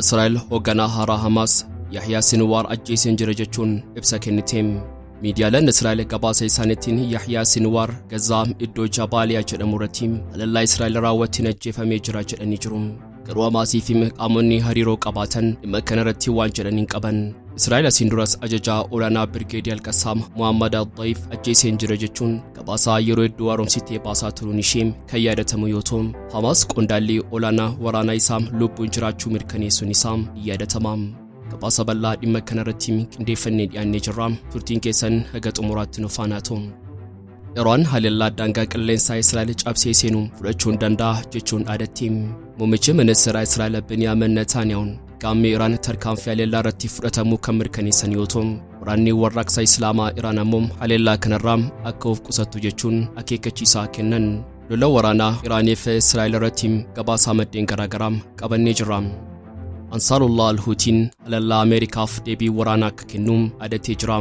Israa'el hoogganaa haaraa Hamaas Yahyaa Sinwaar ajjeeseen jira jechuun ibsa kennite. Miidiyaaleen Israa'el gabaasa isaaniitiin Yahyaa Sinwaar Gazaa iddoo Jabaaliyaa jedhamu irratti haleellaa Israa'el raawwatteen ajjeefamee jira jedhanii jiru. Garuu Hamaasii fi qaamonni hariiroo qabaatan dhimma kana irratti waan jedhan hin qaban. Israa'el asiin duras ajajaa olaanaa Birgeedii Alqassaam Muhammad Al-Dayif ajjeeseen jira jechuun gabaasaa yeroo hedduu haaromsitee baasaa turuun ishee kan yaadatamu yoo ta'u, Hamaas qondaalli olaanaa waraanaa isaa lubbuun jiraachuu mirkaneessuun isaa ni yaadatama. Gabaasa bal'aa dhimma kana irratti qindeeffannee dhiyaannee jirra. Turtiin keessan haga xumuraatti nu faana ta'u. Iraan haleellaa daangaa qilleensaa Israa'el cabsee seenu fudhachuu hin danda'a jechuun dhaadatti. Muummichi ministeera Israa'el Beniyaamin Netaaniyaahuun gaammii Iraan tarkaanfii haleellaa irratti fudhatamuu kan mirkaneessan yoo ta'u, waraanni warraaqsa Islaamaa Iraan ammoo haleellaa kanarraa akka of qusattu jechuun akeekkachiisaa kennan. Lola waraanaa Iraanii fi Israa'el irratti gabaasaa maddeen garaagaraa qabannee jirra. Ansaarullah Al-Huutiin haleellaa Ameerikaaf deebii waraanaa akka kennu adatee jira.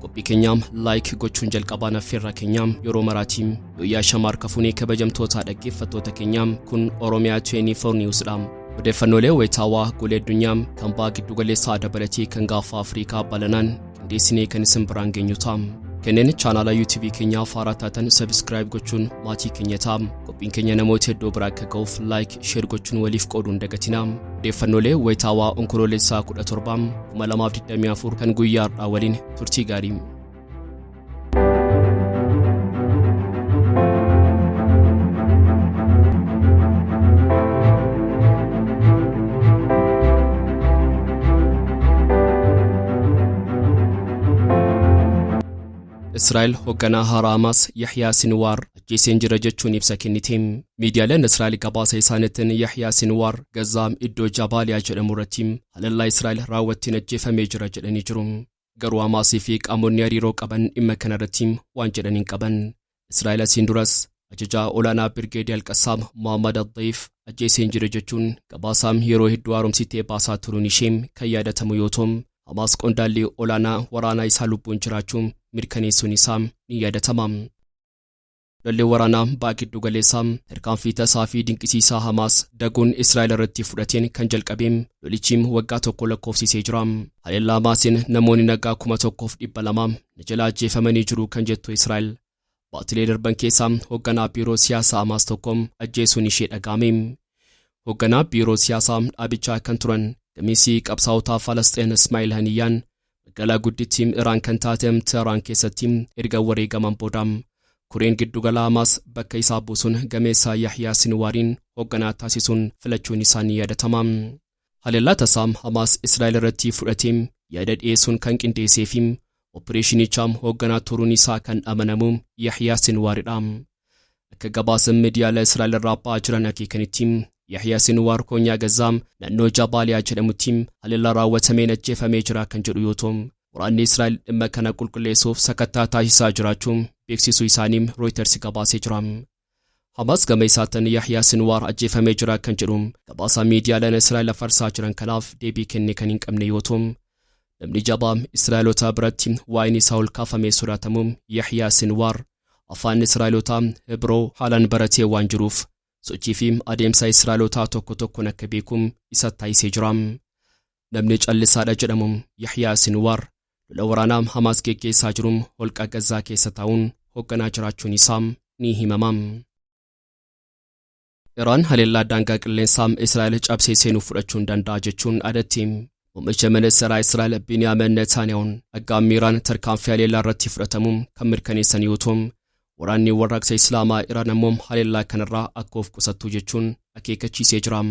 Qophii keenyaam like gochuun jalqabaan affeerraa keenyaam yeroo maraatiin yooyyaa shamaar kafuunee kabajamtoota dhaggeeffattoota keenyaam kun Oromiyaa 24 News dha. Odeeffannoolee wayitaawaa golee addunyaa kan baha giddugaleessaa dabalatee kan gaafa Afrikaa balanaan qindeessinee kan isin biraan geenyu ta'a. Kanneen chaanaala YouTube keenyaaf haaraa taatan subscribe gochuun maatii keenya ta'a. Qophiin keenya namoota hedduu bira akka ga'uuf like, share gochuun waliif qooduun dagatina. Odeeffannoolee wayitaawaa Onkoloolessaa 17 2024 kan guyyaa har'aa waliin turtii gaarii. Israa'el hoogganaa haaraa Hamaas Yahyaa Sinwaar ajjeeseen jira jechuun ibsa kennite. Miidiyaaleen Israa'el gabaasa isaaniitiin Yahyaa Sinwaar Gazaa iddoo Jabaaliyaa jedhamu irratti haleellaa Israa'el raawwatteen ajjeefamee jira jedhanii jiru. Garuu Hamaasii fi qaamonni hariiroo qaban dhimma kana irratti waan jedhan hin qaban. Israa'el asiin duras ajajaa olaanaa Birgeedii Alqassaam Muhammad Al-Dayif ajjeeseen jira jechuun gabaasaa yeroo hedduu haaromsitee baasaa turuun ishee kan yaadatamu yoo ta'u, Hamaas qondaalli olaanaa waraanaa isaa lubbuun jiraachuu mirkaneessuun isaa ni yaadatama. Lolli waraanaa baha giddu galeessaa tarkaanfii tasaa fi dinqisiisaa Hamaas daguun Israa'el irratti fudhateen kan jalqabe lolichi waggaa tokko lakkoofsisee jira. Haleellaa Hamaasiin namoonni nagaa 1,200 na jalaa ajjeefamanii jiru kan jettu Israa'el baatilee darban keessaa hoogganaa biiroo siyaasaa Hamaas tokko ajjeesuun ishee dhaga'ame. Hoogganaa biiroo siyaasaa dhaabichaa kan turan gameessi qabsaa'otaa Falasxeen Ismaa'il Haniyyaan magaalaa guddittii Iraan kan taate Teheraan keessatti erga wareegaman booda kureen giddugala Hamaas bakka isaa buusuun gameessa Yahyaa Sinwaariin hoogganaa taasisuun filachuun isaanii yaadatama. Haleellaa tasaa Hamaas Israa'el irratti fudhatee yaada dhiyeessuun kan qindeessee fi opereeshinicha hoogganaa turuun isaa kan amanamu Yahyaa Sinwaaridha. Akka gabaasa miidiyaalee Israa'el irraa ba'aa jiran akeekanitti Yahyaa Sinwaar koonyaa Gazaa naannoo Jabaaliyaa jedhamutti haleellaa raawwatameen ajjeefamee jira kan jedhu yoo ta'u, waraanni Israa'el dhimma kana qulqulleessuuf sakattaa taasisaa jiraachuu beeksisuu isaanii Reuters gabaasee jira. Hamaas gama isaatiin Yahyaa Sinwaar ajjeefamee jira kan jedhu gabaasa miidiyaaleen Israa'el afarsaa jiran kanaaf deebii kenne kan hin qabne yoo ta'u, namni jabaa Israa'eloota biratti waa'een isaa ol kaafamee sodaatamu Yahyaa Sinwaar afaan Israa'elotaa Hibroo haalaan baratee waan jiruuf sochii fi adeemsa Israa'elotaa tokko tokkoon akka beeku isa taasisee jira. Namni callisaadha jedhamu Yahyaa Sinwaar lola waraanaa Hamaas geggeessaa jiru holqa Gazaa keessa taa'uun hoogganaa jiraachuun isaa ni himama. Iraan haleellaa daangaa qilleensaa Israa'el cabsee seenuu fudhachuu hin danda'a jechuun adatti. Muummicha ministeeraa Israa'el Beniyaamin Netaaniyaahuun aggaammii Iraan tarkaanfii haleellaa irratti fudhatamu kan mirkaneessan yoo ta'u, waraanni warraaqsa Islaamaa Iraan ammoo haleellaa kanarraa akka of qusattu jechuun akeekkachiisee jira.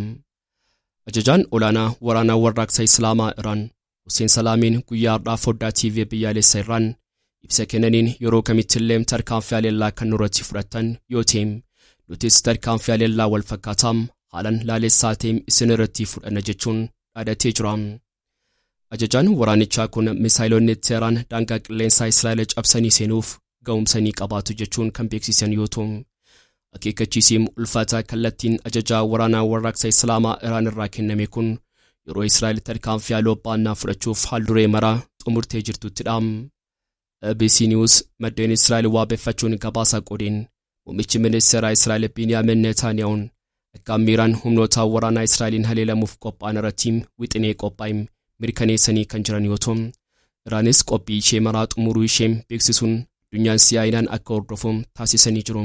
Ajajaan olaanaa waraanaa warraaqsa Islaamaa Iraan Hussein Salaamiin guyyaa har'aa foddaa TV biyyaalessa Iraan ibsa kennaniin yeroo kamittillee tarkaanfii haleellaa kan nurratti fudhattan yoo ta'e nutis tarkaanfii haleellaa wal fakkaataa haalan laalessaa ta'e isin irratti fudhanna jechuun dhaadatee jira. Ajajaan waraanichaa kun misaayilonni Teheraan daangaa qilleensaa Israa'el cabsanii seenuuf ga'umsa ni qabaatu jechuun kan beeksisan yoo ta'u, akeekkachiisiin ulfaataa kallattiin ajajaa waraanaa warraaqsa Islaamaa Iraan irraa kenname kun yeroo Israa'el tarkaanfii haaloo baannaa fudhachuuf haalduree maraa xumurtee jirtuttidha. ABC News maddeen Israa'el waabeffachuun gabaasa qoodeen muummichi ministeeraa Israa'el Beniyaamin Netaaniyaahuun Aggaammii Iraan humnoota waraanaa Israa'eliin haleelamuuf qophaa'an irratti wixinee qophaa'e mirkaneessanii kan jiran yoo ta'u, Iraanis qophii ishee maraa xumuruu ishee beeksisuun addunyaan si'aayinaan akka hordofu taasisanii jiru.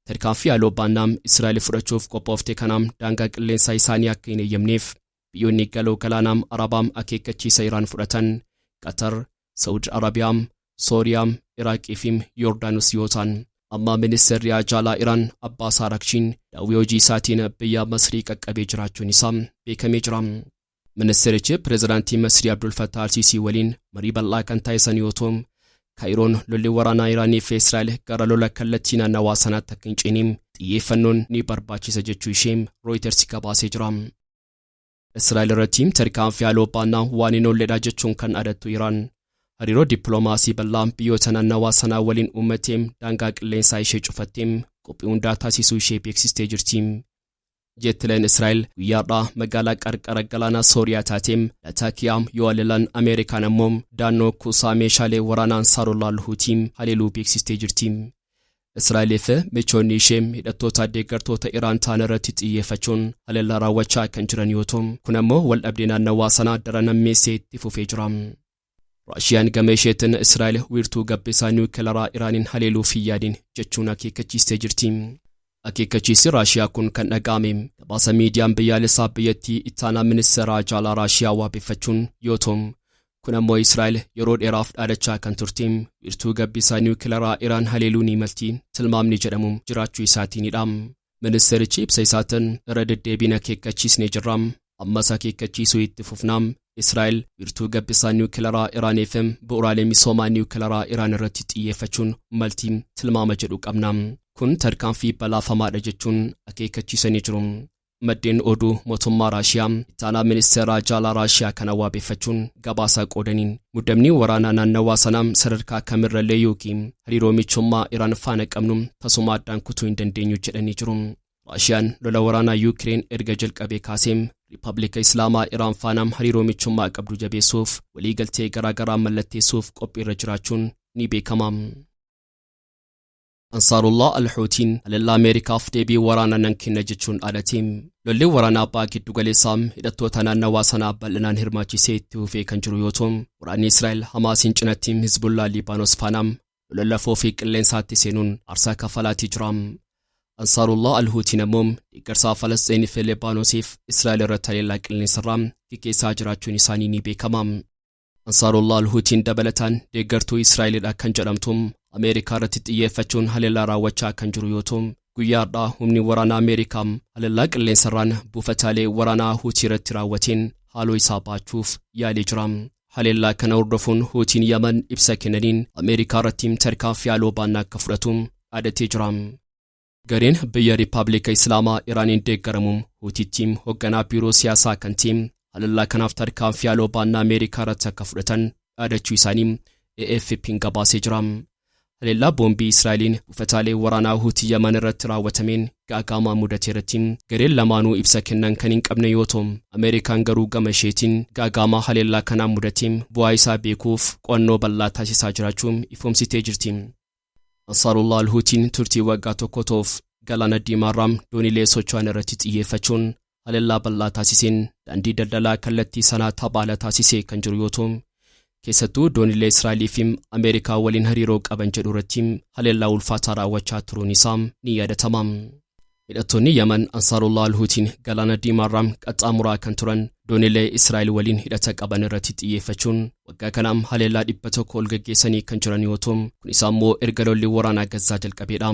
Tarkaanfii haaloo baannaa Israa'el fudhachuuf qophoofte kanaaf daangaa qilleensaa isaanii akka hin eeyyamneef biyyoonni galoo galaanaa Arabaa akeekkachiisa Iraan fudhatan Qatar, Saudi Arabiyaa, Sooriyaa, Iraaqii fi Yoordaanos yoo ta'an, amma ministeerri haajaa Iraan Abbaas Araghchiin daawwii hojii isaatiin biyya Masrii qaqqabee jiraachuun isaa beekamee jira. Ministeerichi pireezidaantii Masrii Abdul Fattah al-Sisii waliin marii bal'aa kan taasisan yoo ta'u, Kaayiroon lolli waraanaa Iraanii fi Israa'el gara lola kallattii naannawaa sanaatti akka hin ceeniin xiyyeeffannoon ni barbaachisa jechuu ishee Reuters gabaasee jira. Israa'el irratti tarkaanfii haaloo baannaa waan hin oolledha jechuun kan adattu Iraan hariiroo dippiloomaasii bal'aa biyyoota naannawaa sanaa waliin uummatee daangaa qilleensaa ishee cufattee qophii hundaa taasisuu ishee beeksistee jirti. Jettileen Israa'el guyyaadhaa magaalaa qarqara galaanaa Sooriyaa taateem Latakiyaa yoo haleelan, Ameerikaan ammoo daannoo kuusaa meeshaalee waraanaa Ansaarullah al-Huutii haleeluu beeksistee jirti. Israa'elii fi michoonni ishee hidhattoota deeggartoota Iraan ta'an irratti xiyyeeffachuun haleellaa raawwachaa kan jiran yoo ta'u, kun ammoo waldhabdee naannawaa sanaa daran hammeessee itti fufee jira. Raashiyaan gama isheetiin Israa'el wiirtuu gabbisaa niwukilaraa Iraaniin haleeluuf hin yaadin jechuun akeekkachiistee jirti. Akeekkachiisni Raashiyaa kun kan dhaga'ame gabaasa miidiyaan biyyaalessaa biyyattii ittaanaa ministeera haajaa Raashiyaa waabeffachuun yoo ta'u, kun ammoo Israa'el yeroo dheeraaf dhaadachaa kan turte wiirtuu gabbisaa niwukilaraa Iraan haleeluu ni malti tilmaamni jedhamu jiraachuu isaatiinidha. Ministeerichi ibsa isaatiin, "Irra deddeebiin akeekkachiisnee jirra. Ammas akeekkachiisuu itti fufna. Israa'el wiirtuu gabbisaa niwukilaraa Iraanii fi bu'uuraalee misoomaa niwukilaraa Iraan irratti xiyyeeffachuun malti tilmaama jedhu qabna. Kun tarkaanfii balaafamaadha," jechuun akeekkachiisanii jiru. Maddeen oduu mootummaa Raashiyaa ittaanaa ministeera haajaa Raashiyaa kana waabeffachuun gabaasaa qoodaniin, muddamni waraanaa naannawaa sanaa sadarkaa kamirrallee yookiin hariiroo michummaa Iraan faana qabnu tasuma addaan kutuu hin dandeenyu jedhanii jiru. Raashiyaan lola waraanaa Yuukireen erga jalqabee kaasee Riippaabilika Islaamaa Iraan faana hariiroo michummaa qabdu jabeessuuf waliigaltee garaagaraa mallatteessuuf qophiirra jiraachuun ni beekama. Ansaarullah al-Huutiin haleellaa Ameerikaaf deebii waraanaa nan kenna jechuun dhaadate. Lolli waraanaa abbaa giddugaleessaa hidhattoota naannawaa sanaa bal'inaan hirmaachisee itti fufee kan jiru yoo ta'u, waraanni Israa'el Hamaasiin cinatti Hizbullaa Liibaanos faana lola lafoo fi qilleensaatti seenuun aarsaa kafalaatii jira. Ansaarullah al-Huutiin ammoo deeggarsaa Falasxiinii fi Libaanoosiif Israa'el irratti haleellaa qilleensarraa gaggeessaa jiraachuun isaanii ni beekama. Ansaarullah al-Huutiin dabalataan deeggartuu Israa'elidha kan jedhamtu Ameerikaa irratti xiyyeeffachuun haleellaa raawwachaa kan jiru yoo ta'u, guyyaa har'aa humni waraanaa Ameerikaa haleellaa qilleensarraan buufataalee waraanaa Huutii irratti raawwateen haaloo isaa baachuuf yaalee jira. Haleellaa kana hordofuun Huutiin Yaman ibsa kennaniin Ameerikaa irratti tarkaanfii haaloo baannaa akka fudhatu dhaadatee jira. Gareen biyya Riippaabilika Islaamaa Iraaniin deeggaramu Huutiitti hoogganaa biiroo siyaasaa kan ta'e haleellaa kanaaf tarkaanfii haaloo baannaa Ameerikaa irratti akka fudhatan dhaadachuu isaanii AFP'n gabaasee jira. Haleellaa boombii Israa'eliin buufataalee waraanaa Huutii Yaman irratti raawwatameen gaaga'amaa mudate irratti gareen lamaanuu ibsa kennan kan hin qabne yoo ta'u, Ameerikaan garuu gama isheetiin gaaga'amaa haleellaa kanaan mudate bu'aa isaa beekuuf qo'annoo bal'aa taasisaa jiraachuu ifoomsitee jirti. Ansaarullah al-Huutiin turtii waggaa tokko ta'uuf galaana Diimaarraa dooniilee socho'an irratti xiyyeeffachuun haleellaa bal'aa taasiseen daandii daldalaa kallattii sanaa taphaala taasisee kan jiru yoo ta'u, keessattuu dooniilee Israa'elii fi Ameerikaa waliin hariiroo qaban jedhu irratti haleellaa ulfaataa raawwachaa turuun isaa ni yaadatama. Hidhattoonni Yaman Ansaarullah al-Huutiin galaana Diimaarraa qaxxaamuraa kan turan dooniilee Israa'el waliin hidhata qaban irratti xiyyeeffachuun waggaa kanaam haleellaa 100 ol gaggeessanii kan jiran yoo ta'u, kun isaa immoo erga lolli waraanaa Gazzaa jalqabeedha.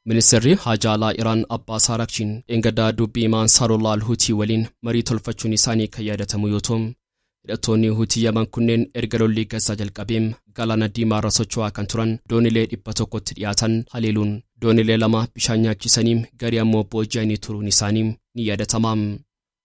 Ministeerri haajaa alaa Iraan Abbaas Araghchiin dheengaddaa dubbii himaa Ansaarullah al-Huutii waliin marii tolfachuun isaanii kan yaadatamu yoo ta'u, hidhattoonni Huutii Yaman kunneen erga lolli Gazzaa jalqabee galaana Diimaarra socho'aa kan turan doonilee 100tti dhiyaatan haleeluun doonilee lama bishaan nyaachisanii garii ammoo booji'anii turuun isaanii ni yaadatama.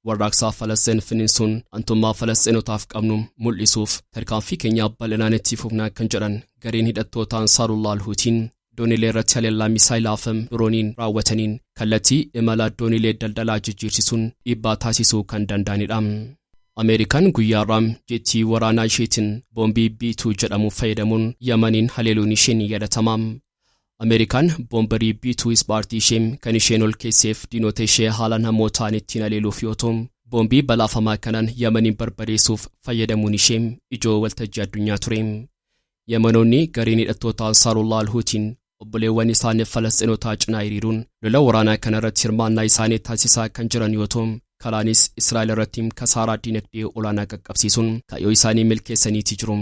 Warraaqsaa Falasxeen finiinsuun aantummaa Falasxeenotaaf qabnu mul'isuuf tarkaanfii keenya bal'inaan itti fufnaa kan jedhan gareen hidhattoota Ansaarullah al-Huutiin doonilee irratti haleellaa misaayilaa fi dirooniin raawwataniin kallattii imala doonilee daldalaa jijjiirsisuun dhiibbaa taasisuu kan danda'anidha. Ameerikaan guyyaa har'aa jeettii waraanaa isheetiin boombii B2 jedhamu fayyadamuun Yamaniin haleeluun ishee ni yaadatama. Ameerikaan boombarii B-2 Spirit ishee kan isheen ol keesseef diinota ishee haalaan hamoo ta'an ittiin haleeluuf yoo ta'u, boombii balaafamaa kanaan Yamaniin barbadeessuuf fayyadamuun ishee ijoo waltajjii addunyaa ture. Yamanoonni gareen hidhattoota Ansaarullah Alhuutiin obboleewwan isaanii Falasxinotaa cinaa hiriiruun lola waraanaa kanarratti hirmaannaa isaanii taasisaa kan jiran yoo ta'u, karaanis Israa'el irratti kasaaraa dinagdee olaanaa qaqqabsiisuun kaayyoo isaanii milkeessaniiti jiru.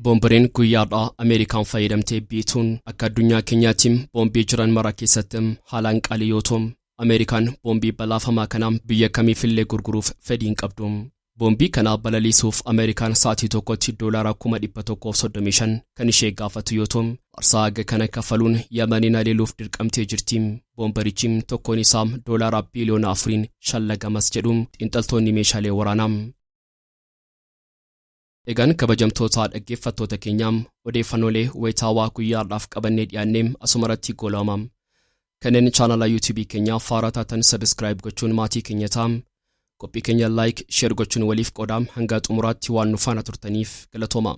Boombareen guyyaadhaa Ameerikaan fayyadamtee B-2n akka addunyaa keenyaatti boombii jiran mara keessatti haalaan qaalii yoo ta'u, Ameerikaan boombii balaafamaa kana biyya kamiifillee gurguruuf fedhii hin qabdu. Boombii kana balaliisuuf Ameerikaan sa'aatii tokkotti $135,000 kan ishee gaafatu yoo ta'u, aarsaa haga kana kafaluun Yamaniin haleeluuf dirqamtee jirti. Boombarichi tokkoon isaa $4 biiliyoona shallagamas jedhu xiinxaltoonni meeshaalee waraanaa. Egaan kabajamtoota dhaggeeffattoota keenyaa, odeeffannoolee wayitaawaa guyyaadhaaf qabannee dhiyaannee asumarratti goolabama. Kanneen chaanala YouTube keenyaa faaraa taatan subscribe gochuun maatii keenya ta'aa. Qophii keenya like, share gochuun waliif qoodaa. Hanga xumuraatti waan nu faana turtaniif galatooma.